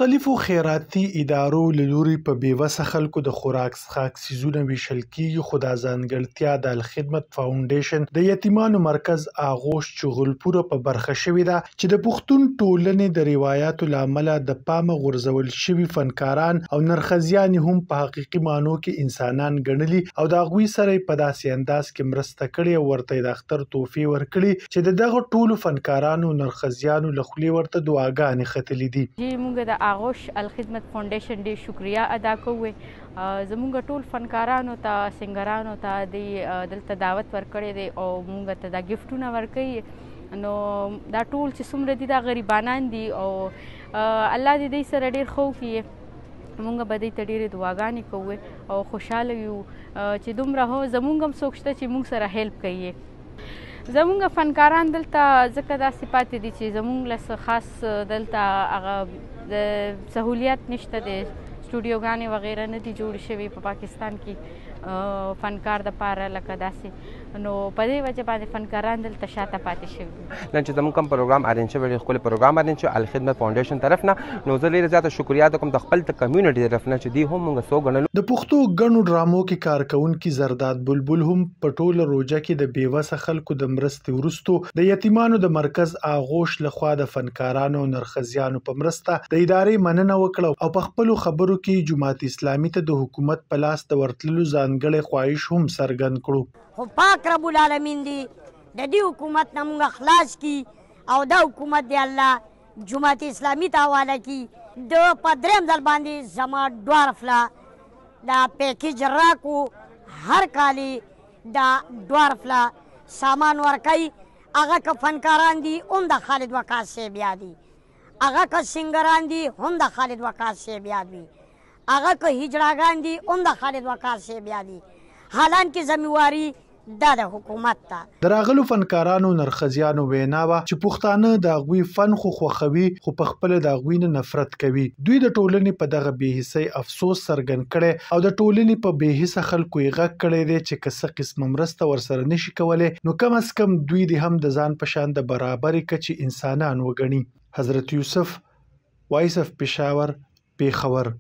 مختلفو خیراتي ادارو له لوري په بې وسه خلکو د خوراک څښاک څیزونه ویشل کیږي، خو دا ځانګړتیا د الخدمت فاونډیشن د یتیمانو مرکز آغوش چغلپوره په برخه شوې ده چې د پښتون ټولنې د روایاتو له امله د پامه غورځول شوي فنکاران او نرښځیان یې هم په حقیقي معنو کې انسانان ګڼلي او د هغوی سره یې په داسې انداز کې مرسته کړې او ورته یې د اختر تحفې ورکړي چې د دغه ټولو فنکارانو او نرښځیانو له خولې ورته دعاګانې ختلې دي. جی مونږ د آغوش الخدمت فاونډیشن ډیر شکریه ادا کوو، زمونږ ټول فنکارانو ته، سنګرانو ته دی دلته دعوت ورکړی دی او مونږ ته دا ګفټونه ورکوي. نو دا ټول چې څومره دي دا غریبانان دي او الله دې دوی سره ډیر ښه وکړي. مونږ به دوی ته ډېرې دعاګانې کوو او خوشحاله یو چې دومره هو زمونږ هم څوک شته چې مونږ سره هیلپ کوي. زمونږ فنکاران دلته ځکه داسې پاتې دي چې زمونږ له څه خاص دلته هغه د سهولیت نشته دی، سټوډیوګانې وغیره نه دي جوړې شوې په پاکستان کې فنکار د پاره لکه داسې، نو په دې وجه باندې فنکاران دلته شاته پاتې شوي دي. نن چې زموږ کوم پروګرام ارینج شوی، ډېر ښکلی پروګرام ارینج شوی الخدمت فاونډیشن طرف نه، نو زه ډېره زیاته شکریه ادا کوم د خپل د کمیونټي طرف نه چې دوی هم موږ څو ګڼلو. د پښتو ګڼو ډرامو کې کارکوونکي زرداد بلبل هم په ټوله روژه کې د بې وسه خلکو د مرستې وروسته د یتیمانو د مرکز آغوش له خوا د فنکارانو او نرښځیانو په مرسته د ادارې مننه وکړه او په خپلو خبرو کې یې جماعت اسلامي ته د حکومت په لاس د ورتللو ځانګړی خواهش هم څرګند کړو. خو پاک رب العالمین دې د دې حکومت نه مونږ خلاص کړي او دا حکومت دې الله جماعت اسلامي ته حواله کړي. د په دریم ځل باندې زما ډوارف له دا پیکیج راکو، هر کال یې دا ډوارف له سامان ورکوي. هغه که فنکاران دي هم د خالد وقاص صاحب یاد وي، هغه که سنګران دي هم د خالد وقاص صاحب یاد وي، هغه که هجړاګان دي هم د خالد وقاص صاحب یاد وي. حالانکه ذمہواری دا د حکومت ته. د راغلو فنکارانو نرښځیانو وینا وه چې پښتانه د هغوی فن خو خوښوي خو په خپله د هغوی نه نفرت کوي. دوی د ټولنې په دغه بې حسۍ افسوس څرګند کړی او د ټولنې په بې حسه خلکو یې غږ کړی دی چې که څه قسمه مرسته ورسره نشي کولی نو کم از کم دوی دې هم د ځان په شان د برابرې کچې انسانان وګڼي. حضرت یوسف، وایس اف پېښور، پېښور.